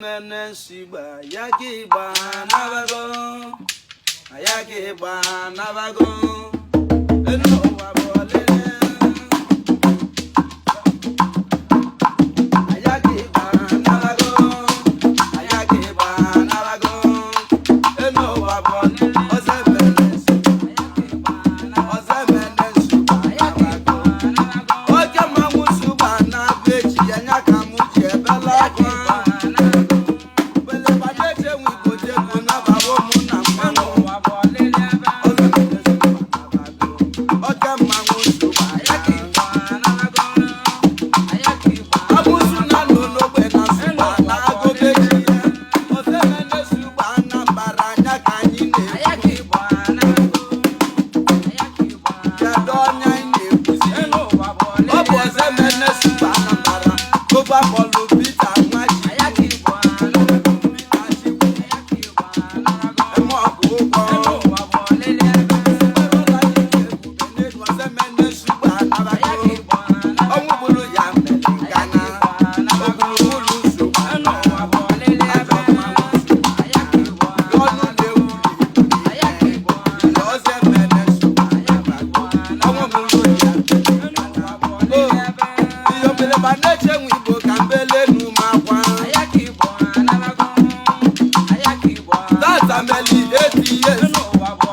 Mene sigba ya ka ịgba nabago, ya ka ịgba nabago, enu ụwa bụ ọlịlị. Ya ka ịgba nabago, ya ka ịgba nabago, enu ụwa bụ ọlịlị. Ọzọ emene sigba, ọzọ emene sigba nabago. Oke mmanwụ sugba na-abụ echi ya nya ka mụ ji ebela akwa. Oke mmanwụ sugba amụsụ na nọ n'ogbe na sugba na agụbeji ya. Ọzọemene sugba Anambra anya ka anyị na-ekwu. Kedu onye anyị na-ekwuzi? Ọ bụ Ọzọemene sugba Anambra gụba bọọlụ Peter Nwaji Peter Chikwu eme ọgụ ụgwọ. Ọnwụ gburu ya mere ngana ogwurugwuru sugba ajọ mmanwụ sugba ọnụ na-ewu ile Ọzọemene sugba ọnwụ gburu ya mere ngana. Iyomeleba na-eche nwe Igbo ka mbelenu m akwa. Tata meli 80 years.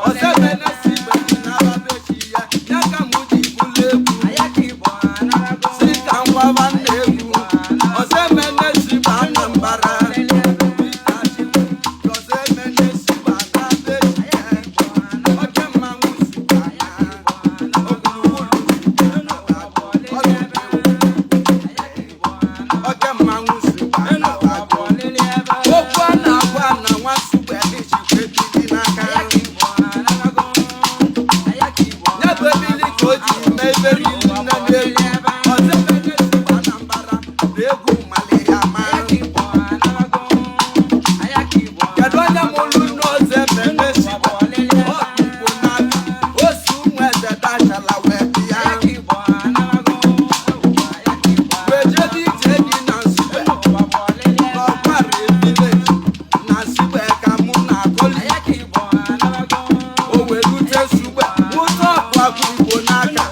Ọzọemene si igbe na ababechi ya ya ka mụ ji bụlụ egwu si ka ngwaba nna egwu. Ọzọemene si gba Anambra Peter Chikwu. Ọzọemene si gba na-abechi ya. Oke mmanwụ si gba na ogwurugburu si gba oke mmanwụ si gba na-abago. Okwu a na-agwa na nwa sugba elichikwa ebili n'aka ya bụ ebili ka o ji mee ebere ilu nne na-egwu. Ọzọemene si gba Anambra na egwu mali ya ma. Kedu onye mụrụ nne Ọzọemene si gba? Ọ bụ Igbo na-abịa osi ụmụ eze dachala wee bịa wee jebe ije dị na Nsugbe n'Ọgwara village na Nsugbe ka mụ na-akọli. O wee rute Nsugbe mụta ọkụ akụ Igbo n'aka,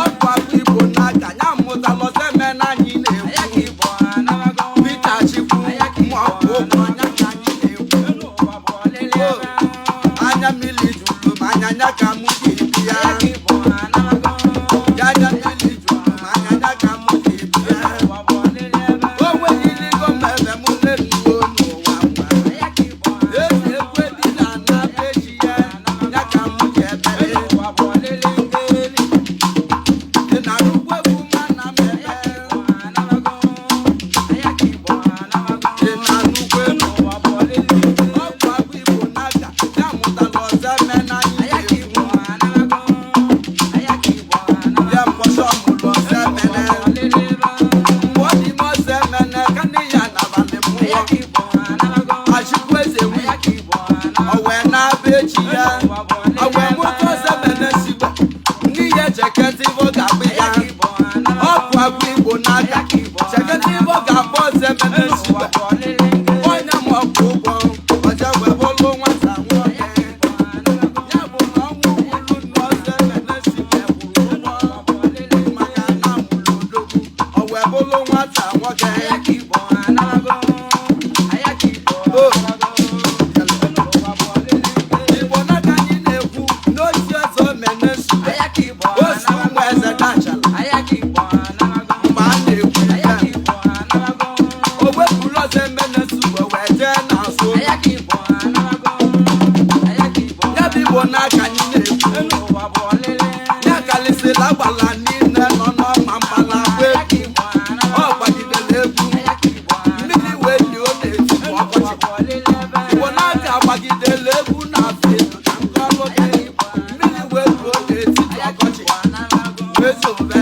ọkụ akụ Igbo n'aka ya mụtala Ọzọemene anyị na-ekwu. Peter Chikwu ma ọkụ ụgwọ anya ka anyị na-ekwu. Anya mmiri juru m anya nya ka mụ ga-ebi ya. Ya anya mmiri juru m anya nya ka mụ ga-ebi ya. O nweghị iligo m ebe mụ na-enuo n'ụwa nwa. Ezi ekwe dị na na echi ya ya ka mụ ji ebere. Dị na nnukwu egwu ma na m ebe. Dị na nnukwu egwu. Ọgwụ agwụ Igbo n'aka ya mụtara Ọzọemene anyị na-ekwu. Ya mbọsị ọ mụrụ Ọzọemene. Mgbe ọ dị ime Ọzọemene ka nne ya nabalị mmụọ. Achịkwa eze wi o wee na-abịa echi ya o wee mụta Ọzọemene sigbe nne ya cheketa ibo ga-abụ ya. Ọgwụ agwụ Igbo n'aka cheketa ibo ga-abụ Ọzọemene sigbe onye ma ọkwụ ụgwọ ọja wee bụlụ nwata nwoke. Ya bụ na ọnwụ gburu nne Ọzọemene sigbe kwụrụ ụgwọ maka na mụrụ odogwu o wee bụlụ nwata nwoke. O Igbo n'aka anyị na-ekwu n'otu Ọzọemene sigbe osi ụmụ eze dachala mgbe a na-ekwu ya o wepụrụ Ọzọemene sigbe wee jee n'azụ ụlọ. Ya bụ Igbo n'aka anyị na-ekwu ya kalịsịla agbala niile nọ n'ọma mbala agba egwu. Ọ gbagidere egwu mmiri wee lie n'etiti ọkọchị. Igbo n'aka agbagidere egwu na-afọ elu na nkọlụ gị mmiri wee ruo n'etiti ọkọchị wee zobe.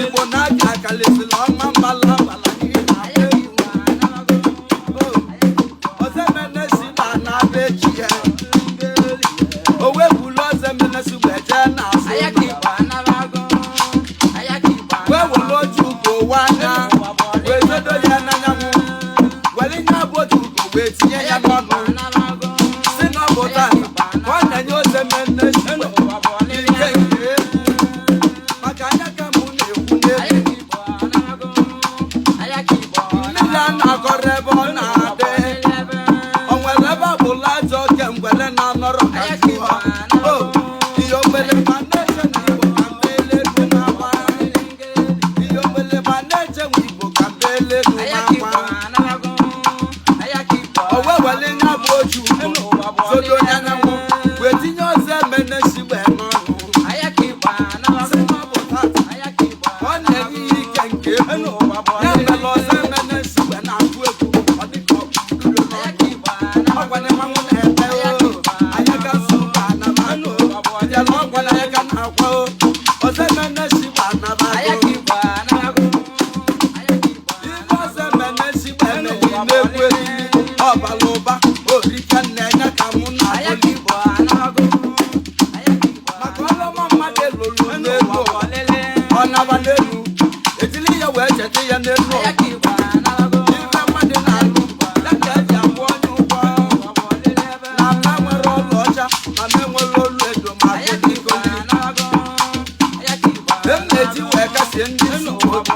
Igbo n'aka kalịsịla ọma mbala agbala niile agba egwu. Ọzọemene si na na-abịa echi ya. elu akwa. O wee wele nya bụ oju zodo onye anyanwụ wee tinye ọzọ emene sigbe n'ọnụ. Sị na ọ bụ tata ọ na-enye ya ike nke egwu. Ya mere ọzọ emene sigbe na-atụ egwu, ọ dịka ọkpụkpụ n'ọnụ. Ọgwana mmanwụ na-ete o, ayaka sụba anabago. Yala ọgwana ayaka na-akwa o, ọzọ emene sigbe anabago. Ife ọzọ emene sigbe emeli na-egwu eriri, ọbala ụba orike nna-enye ka mụ na-akpọli. Maka ọlọma mmadụ elolu n'elu ụwa, ọ naba n'elu, etili ya wee cheta ya n'elu ụwa. Ife mmadụ na-alụ ya ka eji akwụ onye ụgwọ. Na mma nwere ọla ọcha, ma ma enwere olu edo, ma kolikoli. Mmeji wee kasie ndị nsogbu obi.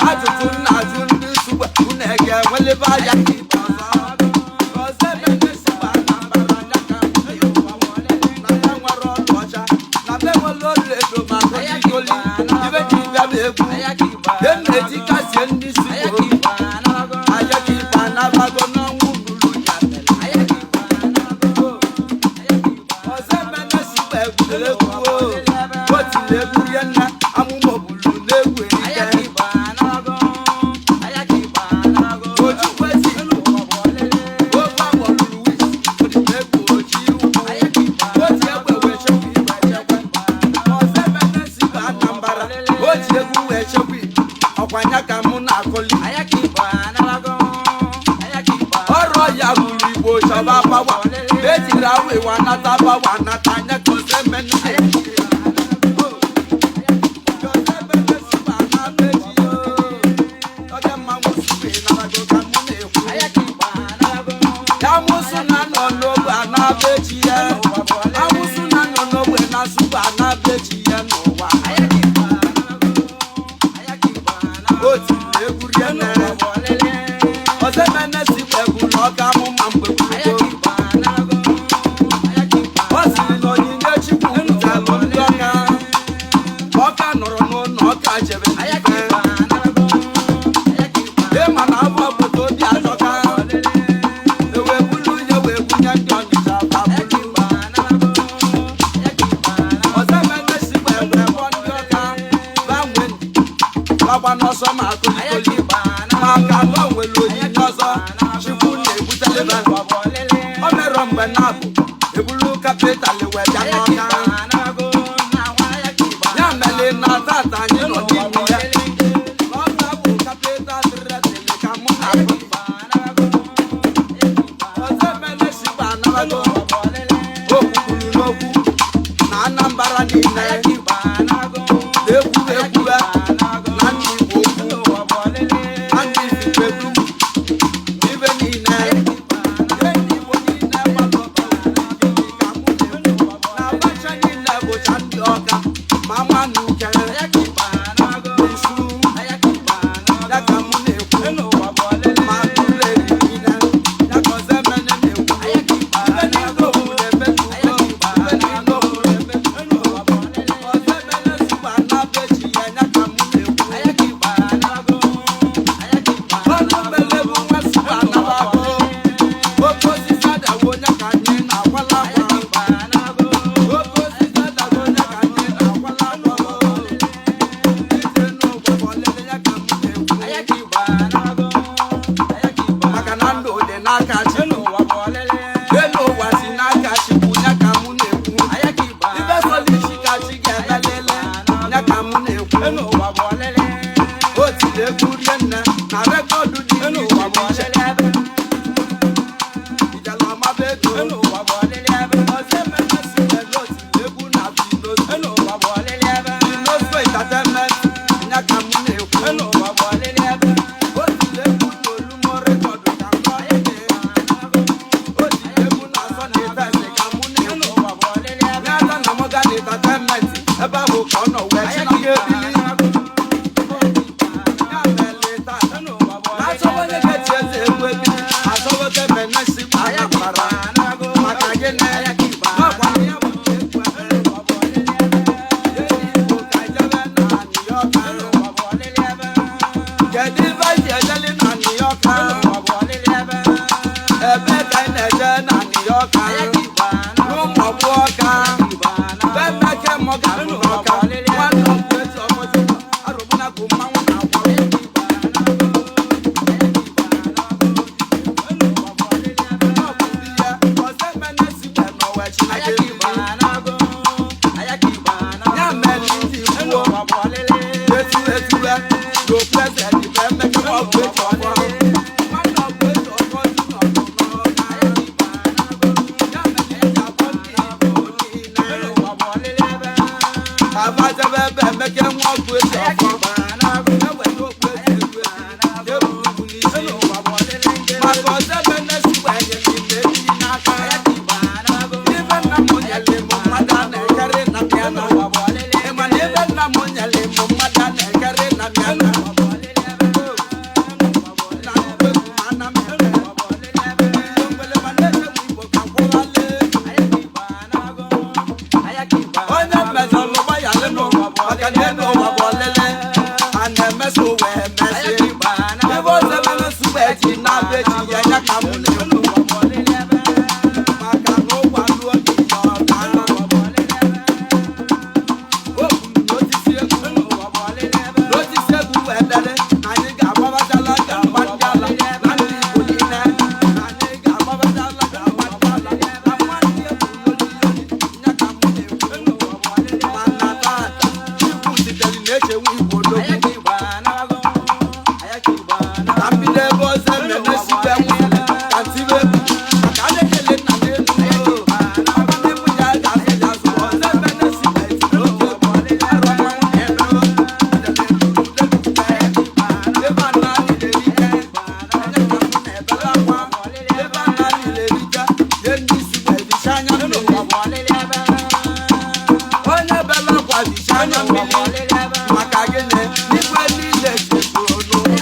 Ajụjụ m na-ajụ ndị nsogbu, unu ga-enwelebe anya ka ibe ọzọ. Ọzọ emene sigba Anambra anya ka m na-ekwu. Na mma nwere ọla ọcha, na mma enwere olu edo, ma kolikoli. Ibe ji bịa m egwu. Mmeji kasie ndị nsogbu obi. Anya ka ibe anabago n'ọnwụ ruru ya mere. Ọzọ emene sigba egwuregwu o. O tiri egwu rie nne, amụma obulu n'egwu erike. Ojukwu ezi, ofe agbọrọ wis, egwu oji ukwu. O ji egbe wee chekwa igwe echekwa. Ọzọ emene sigba Anambra, o ji egwu wee chekwa igwe. Ọkwa nya ka mụ na-akụli. Ọrụ ya gburu Igbo chọba pawa. Ejiri awịwa nata pawa nata anya ka ọzọ emene. Amụsụ na-anọ n'ogbe anaba echi ya. Amụsụ na-anọ n'ogbe na-asụgbu anaba echi ya n'ụwa. O tiri egwu rie nne. Ọzọ emene sikwa egwu na ọka amụma mgbe gboo. Ọ sịrị na onyinye Chukwu butalụ ndị ọka. Ọka nọrọ n'ụlọ ọka jebe n'ife. Ịma na abụ obodo dị ajọka. Ewe bulu ya wee bunye ndị Ọnịcha ba bulu. Ọzọ emene sikwa egwu ebe ndị ọka gbanwe ndị gbagba n'ọsọ ma kolikoli. Maka na o nwere onyinye ọzọ Chukwu na-ebuteleba. O merọ mgbe na-abụ ebulu kapitalị wee bịa n'ọka. Ya mere na tata anyị nọ n'ime ya. N'ọka bụ kapital dịrị ka mụ na-akụ. Ọzọ emene sikwa anabago. O kwukwuru n'okwu na Anambra niile na-ekwu ekwuwe na ndị Igbo okwu na ndị Ifite dum ibe niile. Ihe ndị Igbo niile gbakọtara n'ogige ka mụ na-ekwu. Na Abacha niile bụcha ndị Ọka ma ma na Uke Isu ya ka mụ na-ekwu. Ma na-be chi ya, ya ka mụ na-ekwu, maka na ụgwa ruo gị ya ọ daa. O kwuru n'osisi egwu, n'osisi egwu wee dere na anyị ga-agbabachala, ga-agba ndị ala na ndị Igbo niile, na anyị ga-agbabachala, ga-agba ndị ala na nwanne egwu yoli yoli, ya ka mụ na-ekwu. Mana tata Chukwu sitere na-echewu Igbo odogwu ka mbido ebe ọzọ emene sibe kwụsịrị ka ntibe egwu, maka a na-ekele nna n'elu o. Ọba ndị mụ ya ga-azụ ya azụ, ọzọ emene sibe etiri oke egwu arọ mmanwụ na-ebe o. Ebe a na-adị na-erike, onye ka mụ na-ebere akwa. Ebe a na-adị na-erike, nye ndị si wee anya mmiri. Onye bere akwa bicha anya mmiri, maka gịnị? N'igwe niile chefuru n'ụzọ.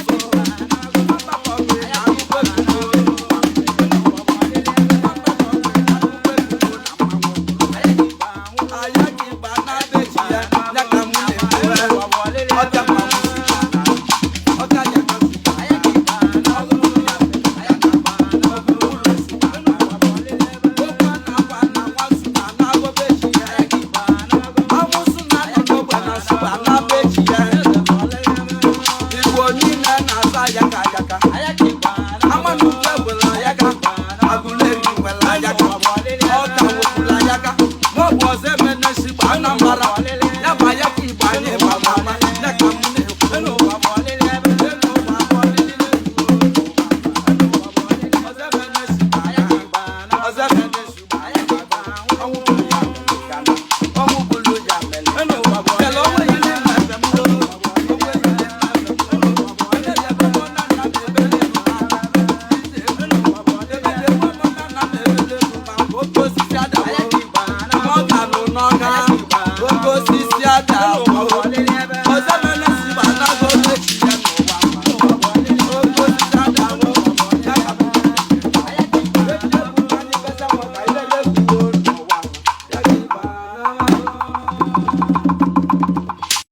Igbo niile na-asa ayaka ayaka.